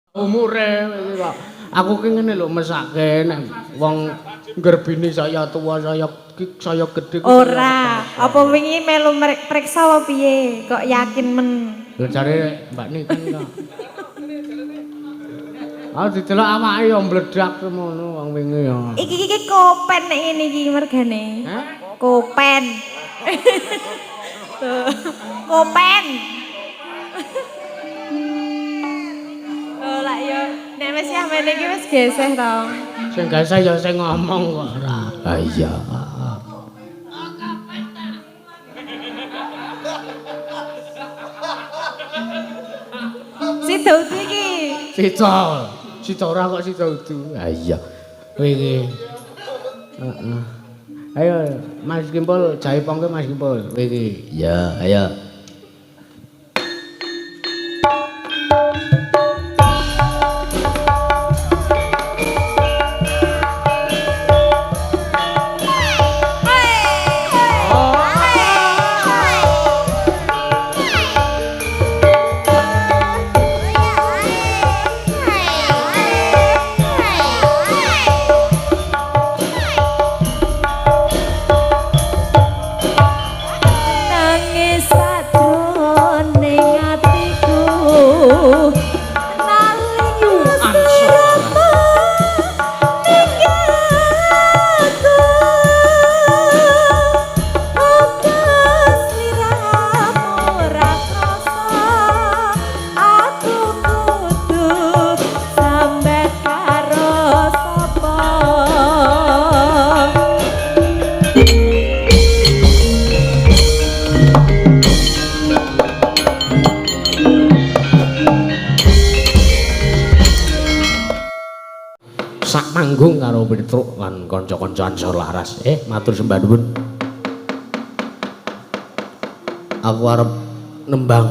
Umure iki kok. Aku ki ngene lho mesake nek wong nggerbini saya tuwa saya saya gedhe. Ora, apa wingi melu periksa apa piye? Kok yakin men? Lho jare Mbak Niken kok. Ah didelok awake ya mbledak semono wong wingi ya. Iki iki kopen nek ngene iki mergane. Hah? Kopen. Kopen. Oh lah ya, nek wis ya mene iki wis geseh to. Sing geseh ya sing ngomong kok ora. Ha iya. Sida udu iki. Sida. Sida ora kok sida udu. Ha iya. Kowe iki. Heeh. Ayo Mas Kimpul, jaipongke Mas Kimpul. Kowe iki. Iya, ayo. Nangis sajroning atiku nalika sliramu ninggalku, apa sliramu ora krasa aku kudu sambat karo sapa? Sak manggung karo Petruk lan kanca-kanca Ansor Laras. Matur sembah nuwun. Aku arep nembang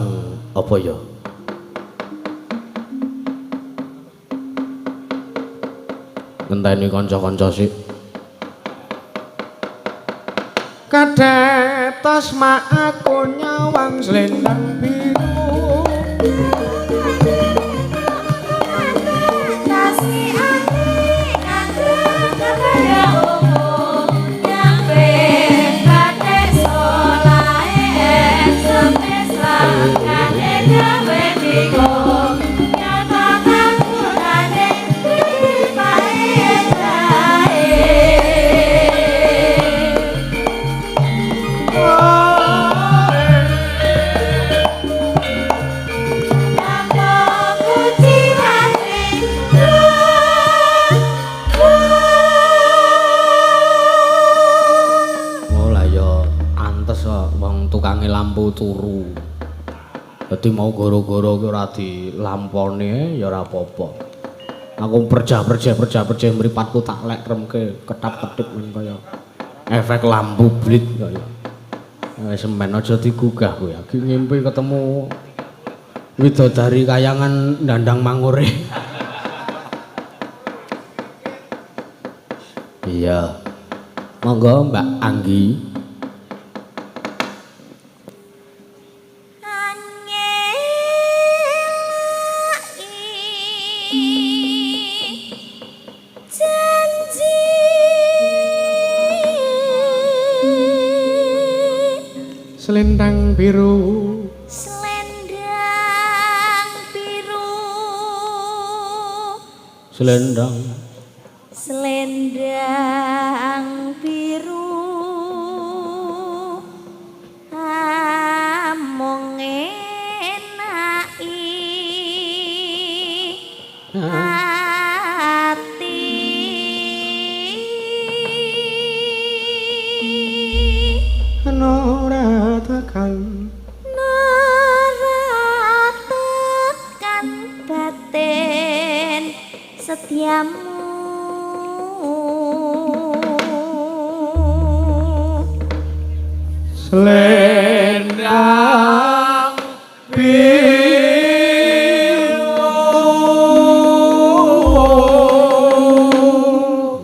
apa ya? Ngenteni kanca-kanca sik. Kadetos mak aku nyawang slendang biru. Kasih ati ngandung kebaya umum nyampe batik solahe semesta kane gawe bingung nyata kapurane dipae jae. Oh lah ya antes kok wong tukange lampu turu. Dadi mau goro-goro ki ora dilamponi ya ora apa-apa. Aku perjah-perjah mripatku tak lek remke ketap-ketip men kaya efek lampu blit kaya. Wis semen aja digugah kowe. Iki ngimpi ketemu widodari kayangan ndandang mangure. Iya. Monggo Mbak Anggi. Janji Selendang biru. Selendang biru. Selendang. Selendang biru amung enaki ati. Ora tekan. Ora tekan batin setiamu. Selendang biru.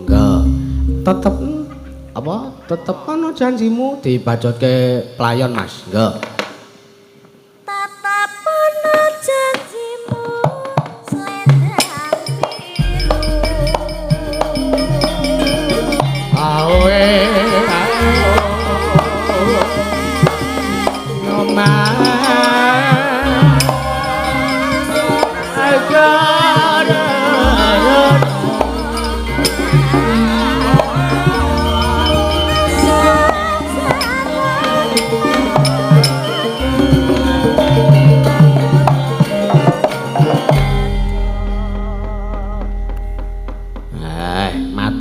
Enggak. Tetep apa? Tetep ana janjimu dibacotke playon, Mas. Enggak. Tetep ana janjimu selendang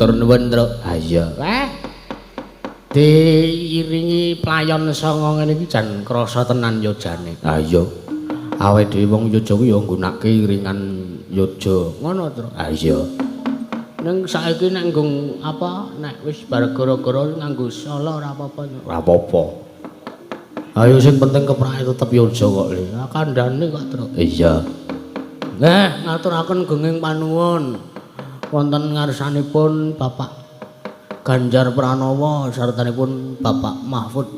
Matur nuwun, Truk. Ha iya. Diiringi playon sanga ngene iki jan krasa tenan yojane. Ha iya. Awake dhewe wong Yoja kuwi ya nggunakake iringan yoja. Ngono, Truk. Ha iya. Ning saiki nek nggo apa nek wis bar gara-gara nganggo sala ora apa-apa. Ora apa-apa. Ayo sing penting keprake tetep yoja kok le. Kandhane kok, Truk. Iya. Nggih, ngaturaken genging panuwun wonten ngarsanipun Bapak Ganjar Pranowo sartanipun Bapak Mahfud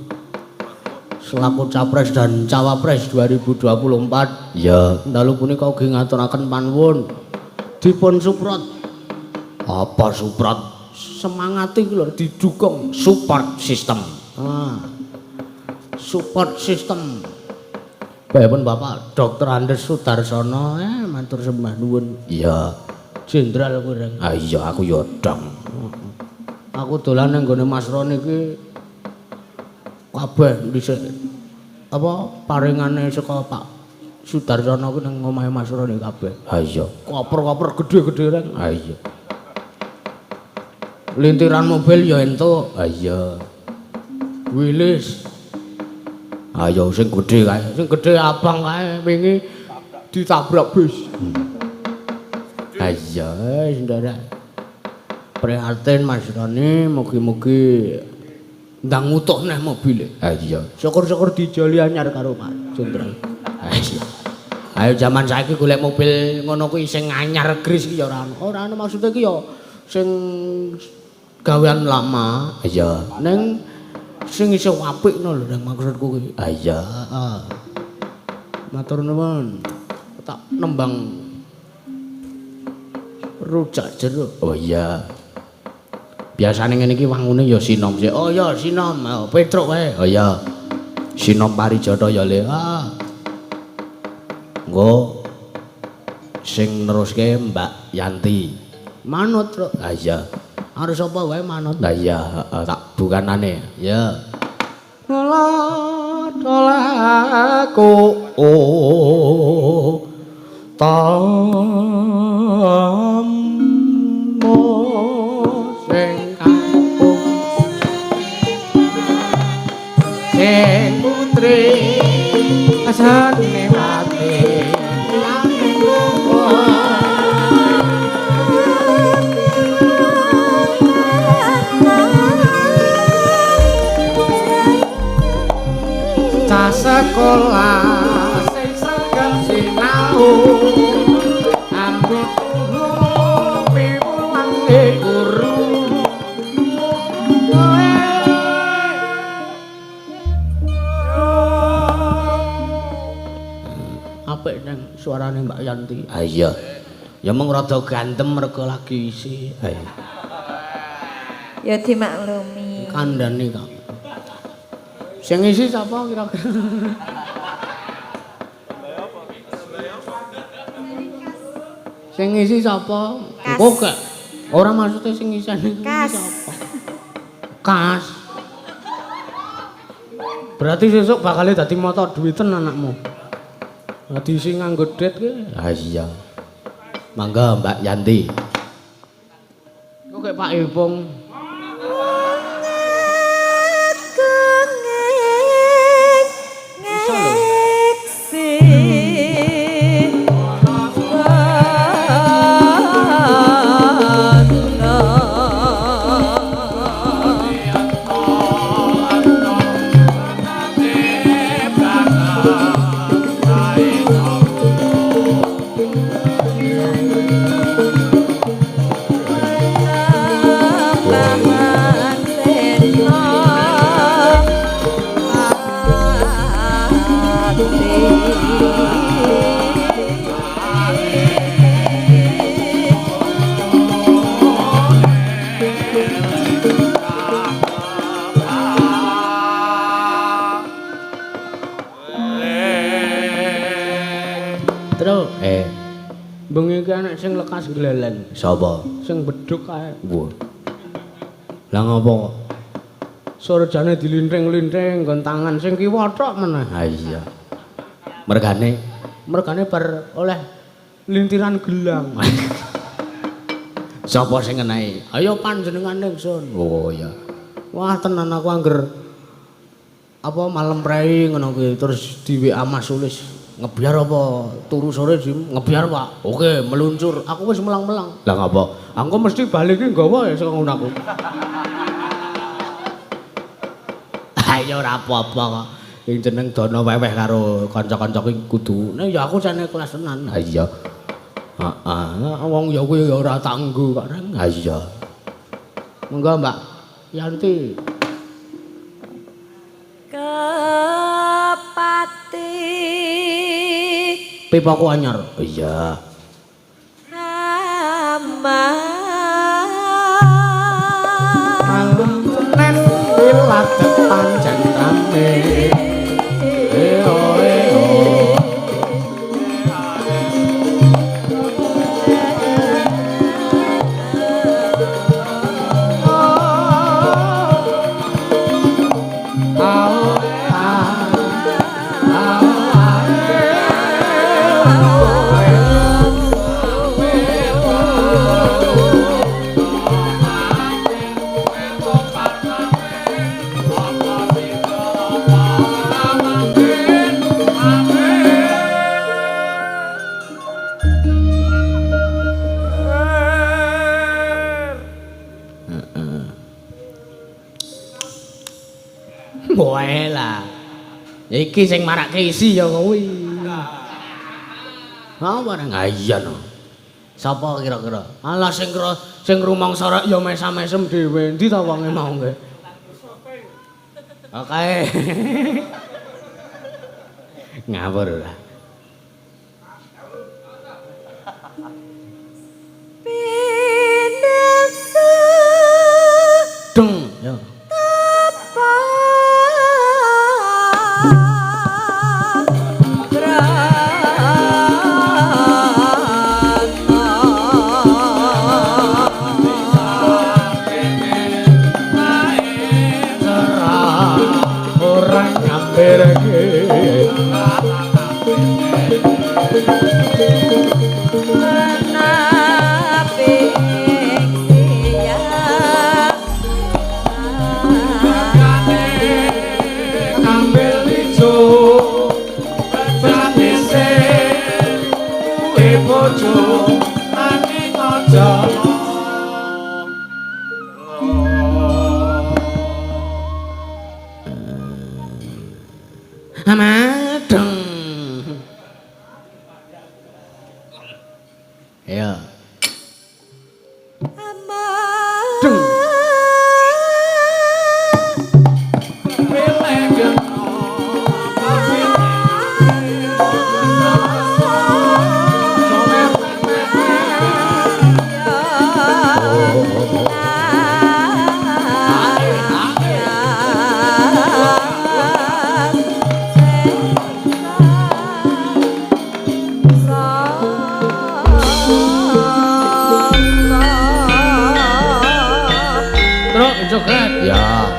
selaku Capres dan Cawapres 2024. Iya, dalu punika ugi ngaturaken panuwun dipun suprot. Apa suprot? Semangate iki lho didukung support system. Ah. Support system. Bapak Bapak Dr. Andes Sudarsono, matur sembah nuwun. Iya. Jenderal kowe, Reng. Ah iya, aku ya dong. Aku dolan ning nggone Mas Ron iki kabeh dhisik apa paringane saka Pak Sudarsono kuwi ning omahe Mas Ron iki kabeh. Ha iya. Koper-koper gedhe-gedhe, Reng. Ha iya. Lintiran mobil ya entuk. Ha iya. Willys. Ayo sing gedhe kae, sing gedhe abang kae wingi ditabrak bis. Ha iya, wis nderek. Prihatin Mas Roni, mugi-mugi ndang utuh neh mobile. Ha iya. Syukur-syukur dijoli anyar karo Pak Jenderal. Ha iya. Ayo jaman saiki golek mobil ngono kuwi sing anyar gris iki ya ora ono. Ora ono maksude iki ya sing gawean lama. Iya. Ning sing isih apik ngono lho nang maksudku kuwi. Ha iya, heeh. Matur nuwun. Tak nembang rujak jeruk. Oh iya. Biasane ngene iki wangune ya sinom sik. Oh iya sinom, oh, Petruk wae. Oh iya. Sinom Parijata ya Le. Ah. Engko sing neruske Mbak Yanti. Manut, Truk. Ha iya. Harus apa wae manut. Lah iya, heeh, tak bukanane. Ya. Dolaku tamu sing kakung sing putri asane cah sekolah sing sregep sinau ambek turu piwulange guru. Apik nang suarane Mbak Yanti. Ha iya. Ya mung rada gantem mergo lagi isi. Ha iya. Ya dimaklumi. Kandhane kok. Sing ngisi sapa kira-kira? Sing ngisi sapa? Engko gak. Ora maksude sing ngiseni Kas. sapa? Kas. Berarti sesuk bakal dadi mata duiten anakmu. Dadi sing nganggo det ki. Ha iya. Mangga Mbak Yanti. Kok kayak Pak Ipung. Iso lho. Terus bengi iki anak sing lekas glelen. Sapa? Sing bedhug kae. Wah. Lah ngopo kok? Surjane dilinting-linting nggon tangan sing kiwa tok meneh. Ha iya. Mergane bar oleh lintiran gelang. Sapa sing ngenehi? Ayo panjenengan ingsun. Oh iya. Wah tenan aku angger apa malem prei ngono kuwi terus di WA Mas Sulis. Ngebiar apa turu sore Jim? Ngebiar Pak. Oke, meluncur. Aku wis melang-melang. Lah ngapa? Aku mesti bali ki nggawa ya saka ngono aku. Ayo ora apa-apa kok. Sing jeneng dono weweh karo kanca-kanca ki kudu. Nek ya aku jane kelas tenan. Ha iya. Heeh, wong ya kuwi ya ora tanggo kok reng. Ha iya. Monggo Mbak Yanti. Kepati. Pipaku anyar. Iya. Malam Senin wiladeg pancen rame. Eo eo. Wae lah. Iki sing marake isi ya kuwi. Ha bareng iya no. Sapa kira-kira? Alah sing sing rumangsa rek ya mesam-mesem dhewe. Endi ta wonge mau nggih? Oke. Ngawur ora. Pinafsu Deng ya. Ya. Deng. Truk joget. Ya.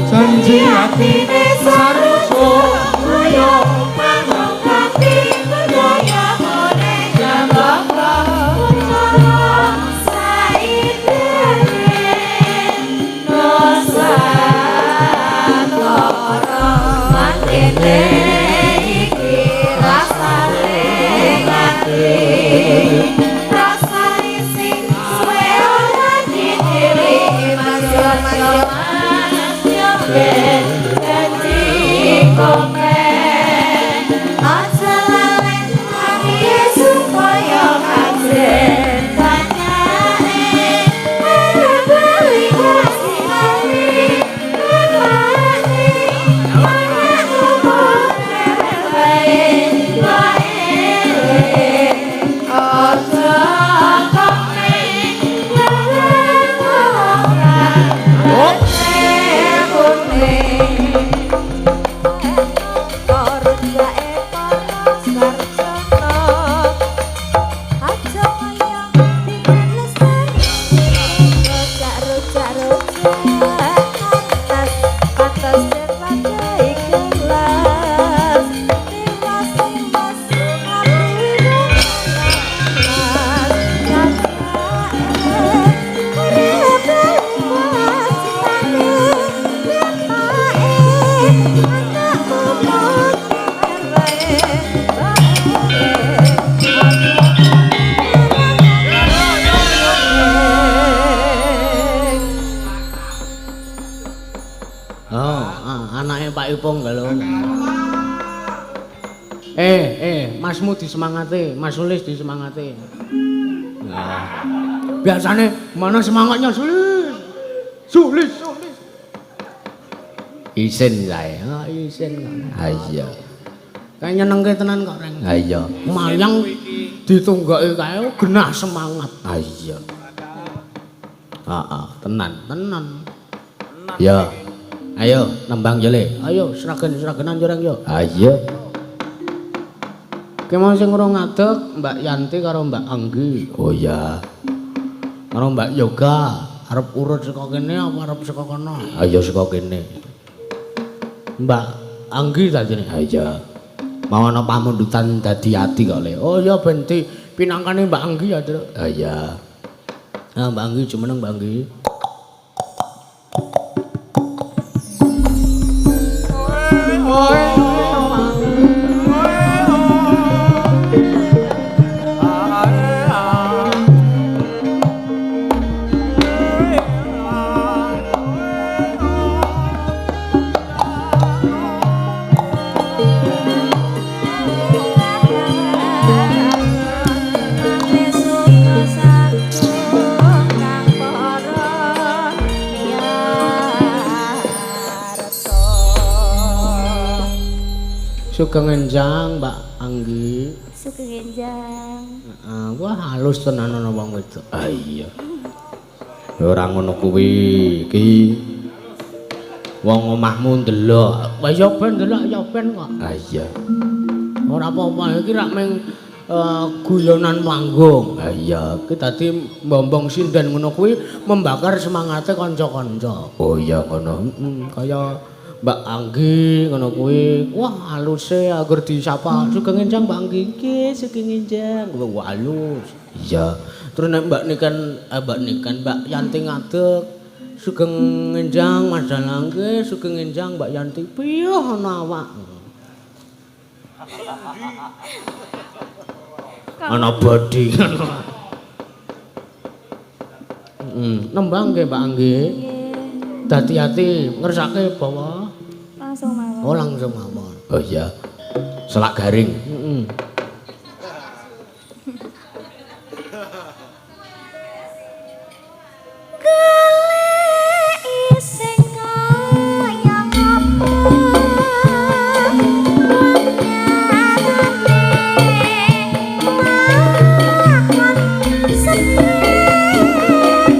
Janji atine sarujuk kaya pangongkati budaya mone jambaka ucara saiki. Komplek. Aja lalen ati supaya kajen banyake arep bali kasihane bapake anakmu rewel wae wae aja komplek Oh. Oh, anake Pak Ipung lho. Masmu disemangati, Mas Sulis disemangati. Nah. Biasane mana semangatnya Sulis? Sulis, Sulis. Isin sae. Ha, isin. Ha iya. Kae nyenengke tenan kok, Reng. Ha iya. Mayang ditunggoki kae genah semangat. Ha iya. Heeh, tenan, tenan. Ya. Ayo nembang yo Le. Ayo sragen-sragenan yo Reng yo. Ha iya. Ki mau sing urung ngadeg Mbak Yanti karo Mbak Anggi. Oh iya. Karo Mbak Yoga arep urut saka kene apa arep saka kono? Ayo saka kene. Mbak Anggi ta jenenge? Ha iya. Mau ana pamundutan dadi ati kok Le. Oh iya ben di pinangkane Mbak Anggi ya, Truk. Ha iya. Nah, Mbak Anggi jumeneng Mbak Anggi. Sugeng enjang Mbak Anggi. Sugeng enjang. Heeh, wah halus tenan ana wong wedok. Ah iya. Ora ngono kuwi iki. Wong omahmu ndelok. Wah ya ben ndelok ya ben kok. Ah iya. Ora apa-apa iki rak mung guyonan panggung. Ah iya, iki dadi mbombong sinden ngono kuwi membakar semangate kanca-kanca. Oh iya ngono. Heeh, kaya Mbak Anggi ngono kuwi. Wah, haluse angger disapa. Sugeng enjang Mbak Anggi. Nggih, sugeng enjang. Wah, halus. Iya. Terus nek Mbak Niken, Mbak Niken, Mbak Yanti ngadeg. Sugeng enjang Mas Dalang nggih, sugeng enjang Mbak Yanti. Piye ana awak. Ana body. Nembang nggih Mbak Anggi. Dadi ati ngersake bawa langsung mawon. Oh, langsung mawon. Oh iya. Selak garing. Heeh. Goleki sing kaya ngapa wong nyatane lakon semene angger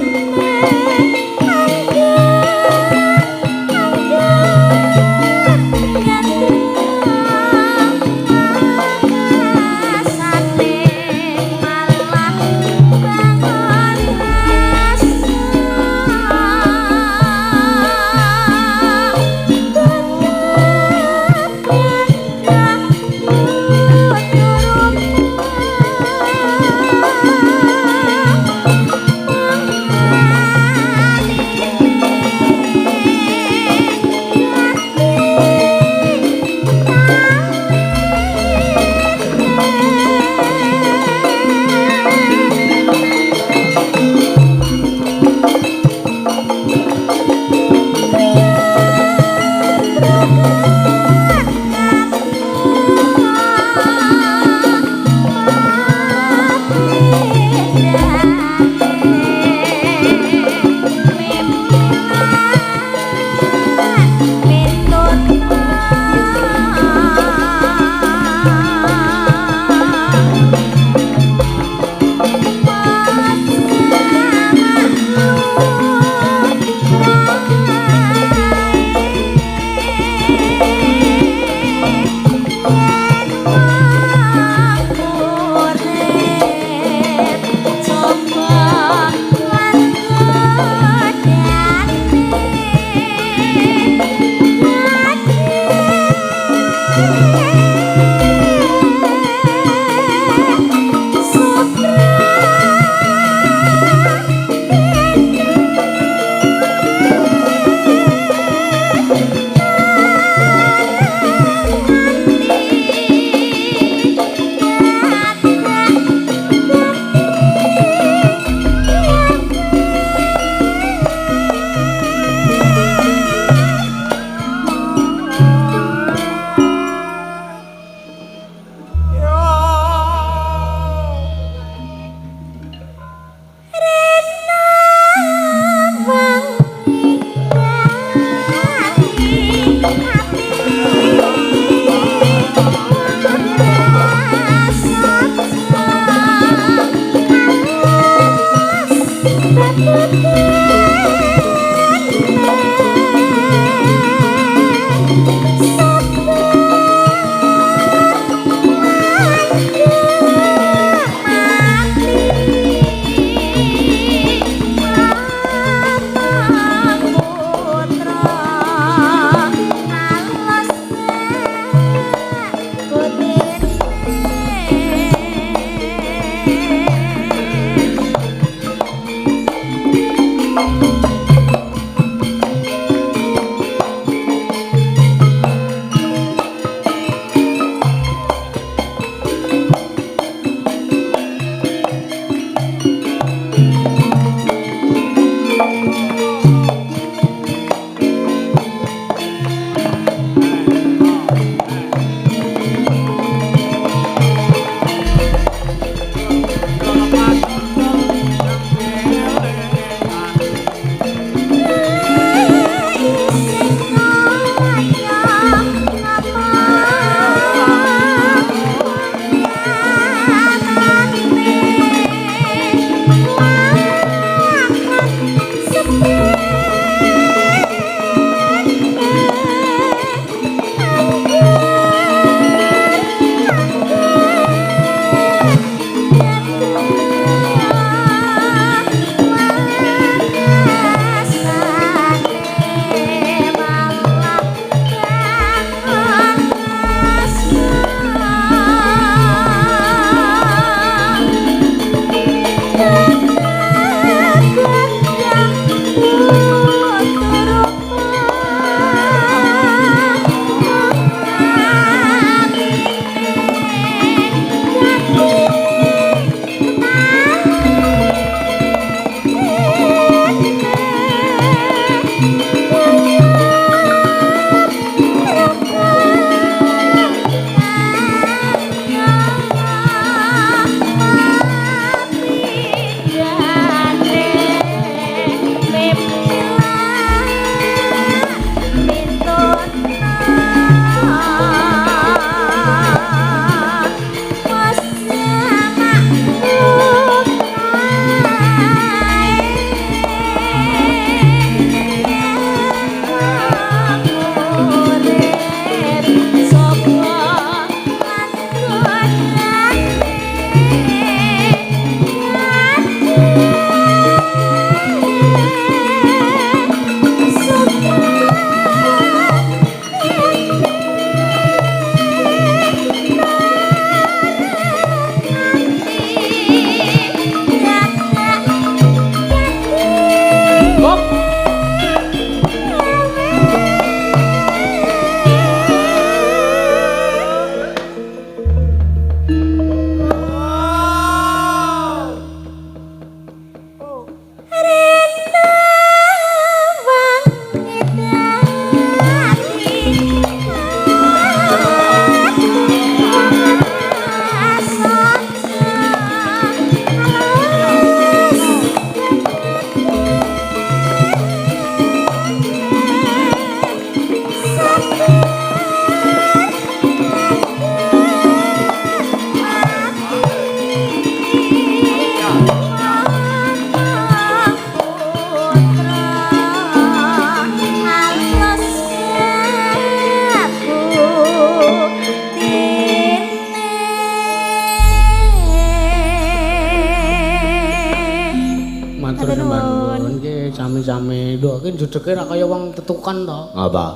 Sami-sami. Lho iki judege ra kaya wong tetukan to. Apa?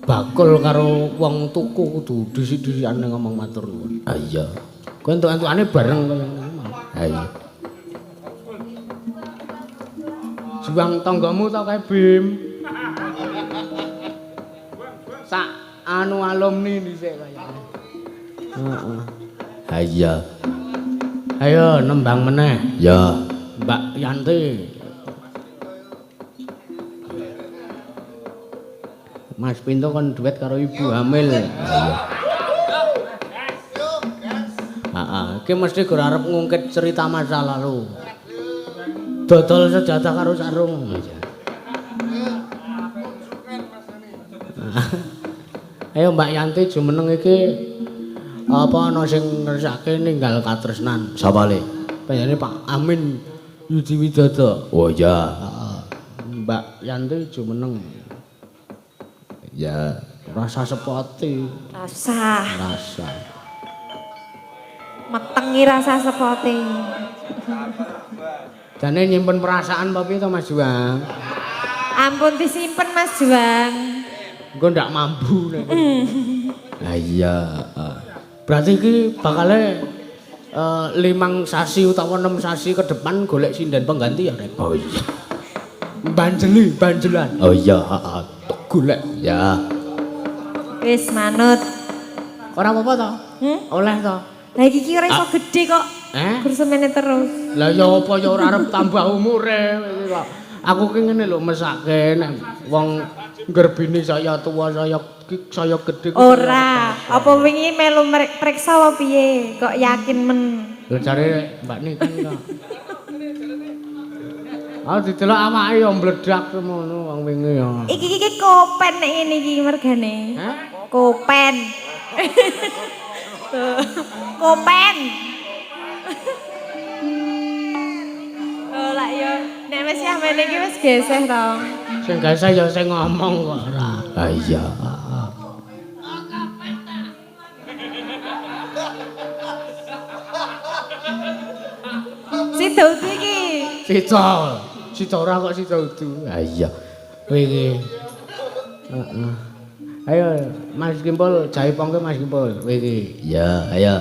Bakul karo wong tuku kudu dhisik-dhisikane ngomong matur nuwun. Ha iya. Kowe entuk-entukane bareng kaya ngono. Ha iya. Juang tanggamu to kae Bim. Sak anu alumni dhisik kaya. Heeh. Ha iya. Ayo nembang meneh. Ya. Mbak Yanti. Mas Pinto kon duet karo ibu hamil. Iya. Heeh, iki mesti gur arep ngungkit cerita masa lalu. Dodol sejadah karo sarung. Ayo Mbak Yanti jumeneng iki apa ana sing ngersake ninggal katresnan. Sapa le? Penjane Pak Amin Yudi Widodo. Oh iya. Mbak Yanti jumeneng. Ya, rasa sepoti. Rasa. Rasa. Metengi rasa sepoti. Jane nyimpen perasaan apa piye to Mas Juang? Ampun disimpen Mas Juang. Engko ndak mambu nek. Lah iya. Berarti iki bakale 5 sasi utawa 6 sasi ke depan golek sinden pengganti ya, Rek? Oh iya. Banjeli, banjelan. Oh iya, heeh. Golek. Ya. Wis manut. Ora apa-apa to? Hmm? Oleh to? Lah iki ora iso gedhe kok. Eh? Gur semene terus. Lah ya apa ya ora arep tambah umure iki kok. Aku ki ngene lho mesake nek wong nggerbini saya tua saya saya gedhe. Ora, apa wingi melu preksa apa piye? Kok yakin men? Lah jare Mbak Niken kok. Ah didelok awake ya mbledak semono wong wingi ya. Iki iki kopen nek ngene iki mergane. Hah? Kopen. Kopen. Oh lak yo nek wis yahmene iki wis geseh to. Sing geseh ya sing ngomong kok ora. Ha iya. Sida udu iki. Sida. Sida ora kok sida udu. Ha iya. Kowe iki. Heeh. Ayo Mas Kimpul, jaipongke Mas Kimpul. Kowe iki. Iya, ayo.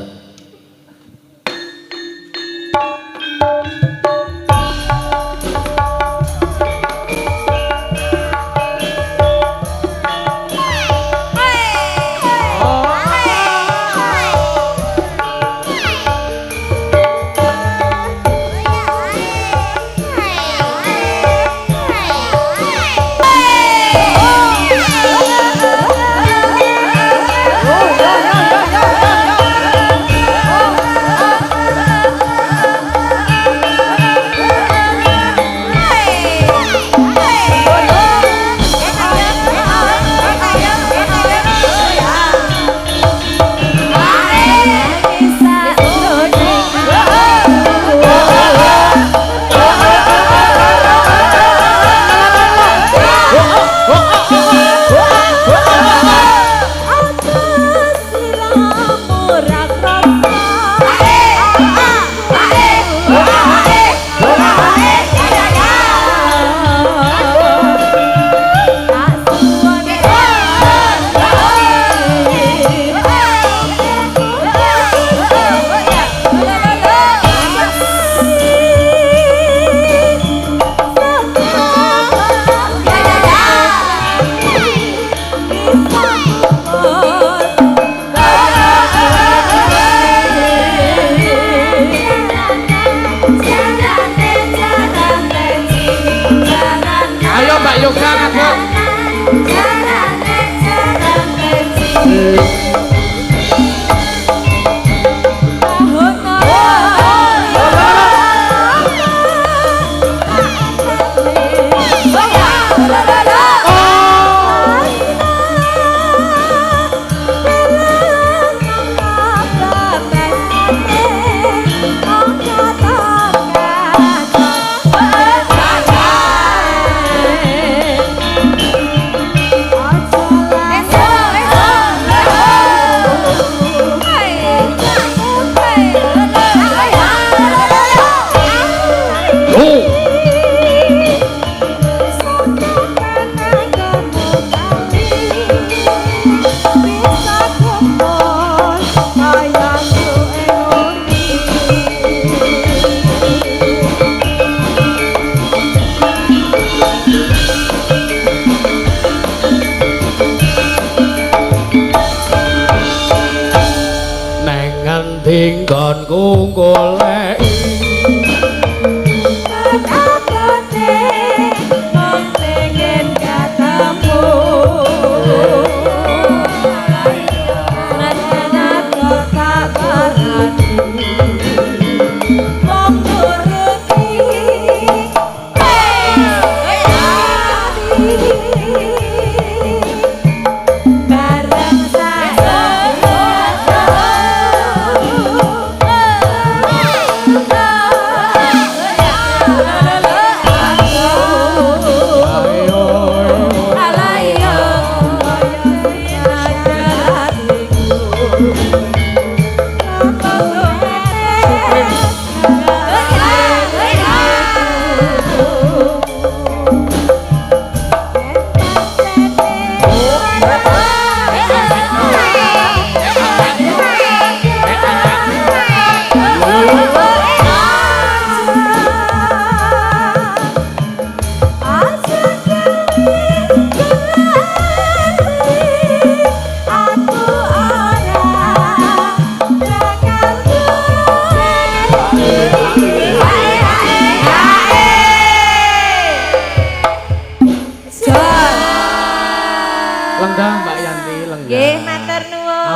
Ayo Mbak Yoga ngabuk. Oh,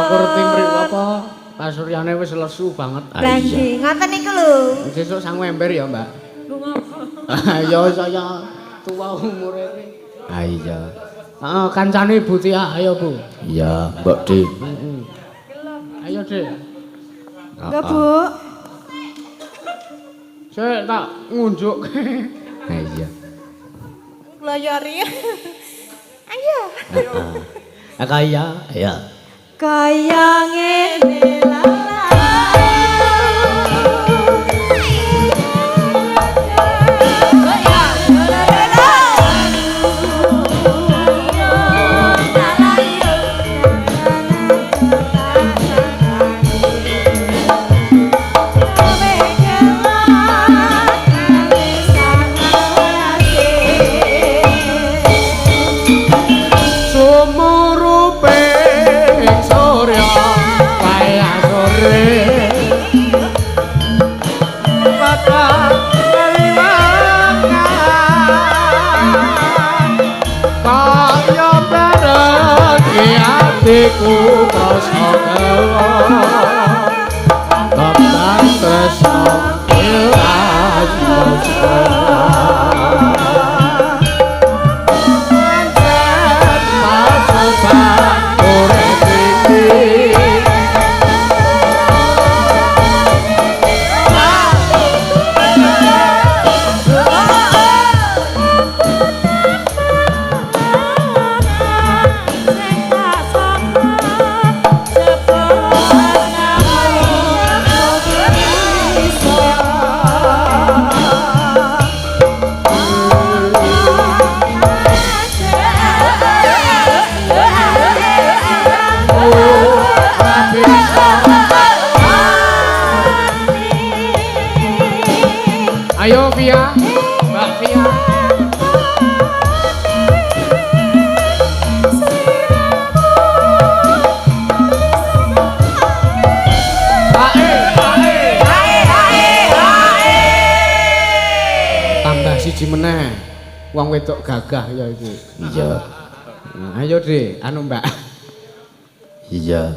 Ngerti mriko apa? Pasuryane wis lesu banget. Lah nggih, ngoten niku lho. Sesuk sangu ember ya, Mbak. Lho ngopo? Ya saya tua umure iki. Ah iya. Heeh, kancane Ibu Tia, ayo Bu. Iya, Mbok Di. Heeh. Ayo, Dik. Enggak, Bu. Sik tak ngunjukke. Ah iya. Gloyori. Ayo. Heeh. Kaya, ya. Kaya ngene Sumurupe surya wayah sore. Padha kaliwangan kaya bareng atiku krasa kelo. Tembang tresno ilang. Ayo Via, Mbak Via. Ae, ae. Tambah siji meneh. Wong wedok gagah ya iki. Iya. Nah, ayo Dik, anu Mbak. Iya.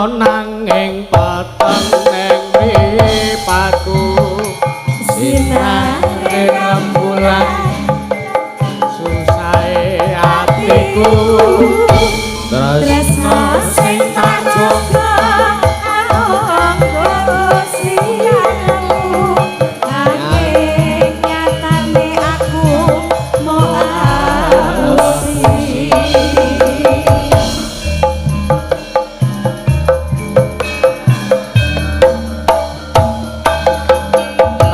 Cahya nanging peteng ning mripatku, sinare rembulan susahe atiku, tresno sing tak jaga nanging nyatane aku mok apusi.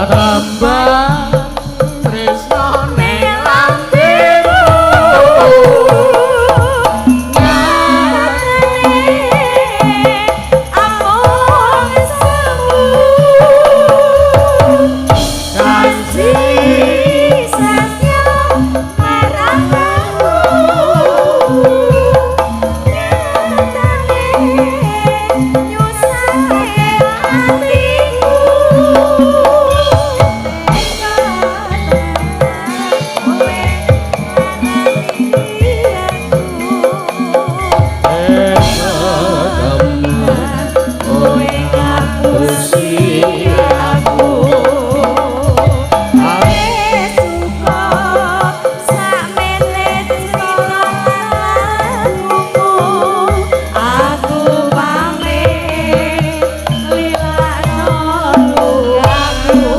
Rembang tresno ning lambemu, Nyatane amung sewu, janji setya marang aku, nyatane nyusahke atiku. Kowe nglarani aku, kowe ngapusi aku. Wis cukup sakmene crita laguku, aku pamit lilakno lugaku.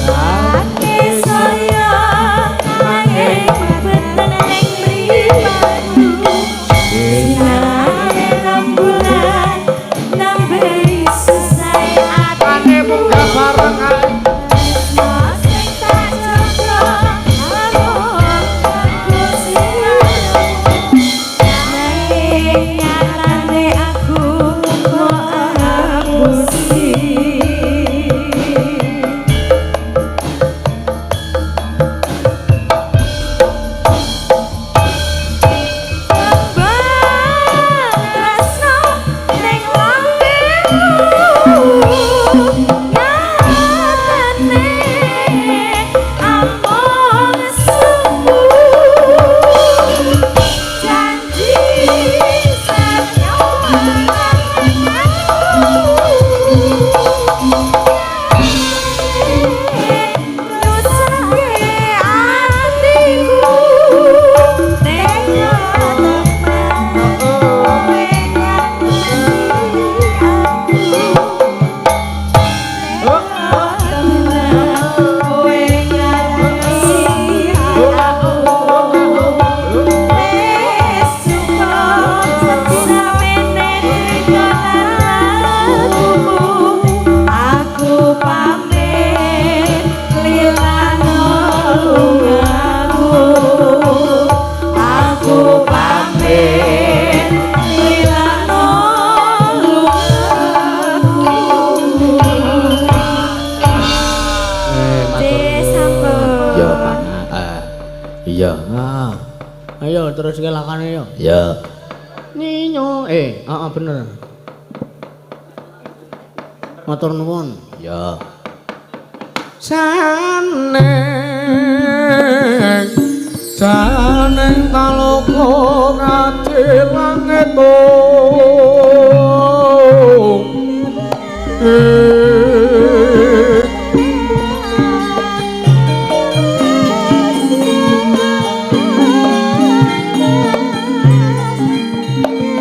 Ake saya nanging peteng ning mripatku, sinare rembulan nambahi susahe ati. Ane munggah bareng ae. Tresno sing tak jaga amung Gusti, nanging nyatane aku mok apusi. Kembang tresno ning lambemu, nyatane amung semu, janji setya marang aku, nyusahke atiku. Tega temen kowe ngapusi aku, tega temen kowe ngapusi aku. Wis cukup samene crita laguku, aku pamit lilakno lungaku, aku pamit lilakno lungaku. Eh, matur Nggih, nuwun. sampun. Ya, Pak. Iya. Ah. Ayo terus ke lakane yo. Ya. Ninyo, heeh bener. Matur nuwun. Ya. Saneng saneng taloko ngati langit.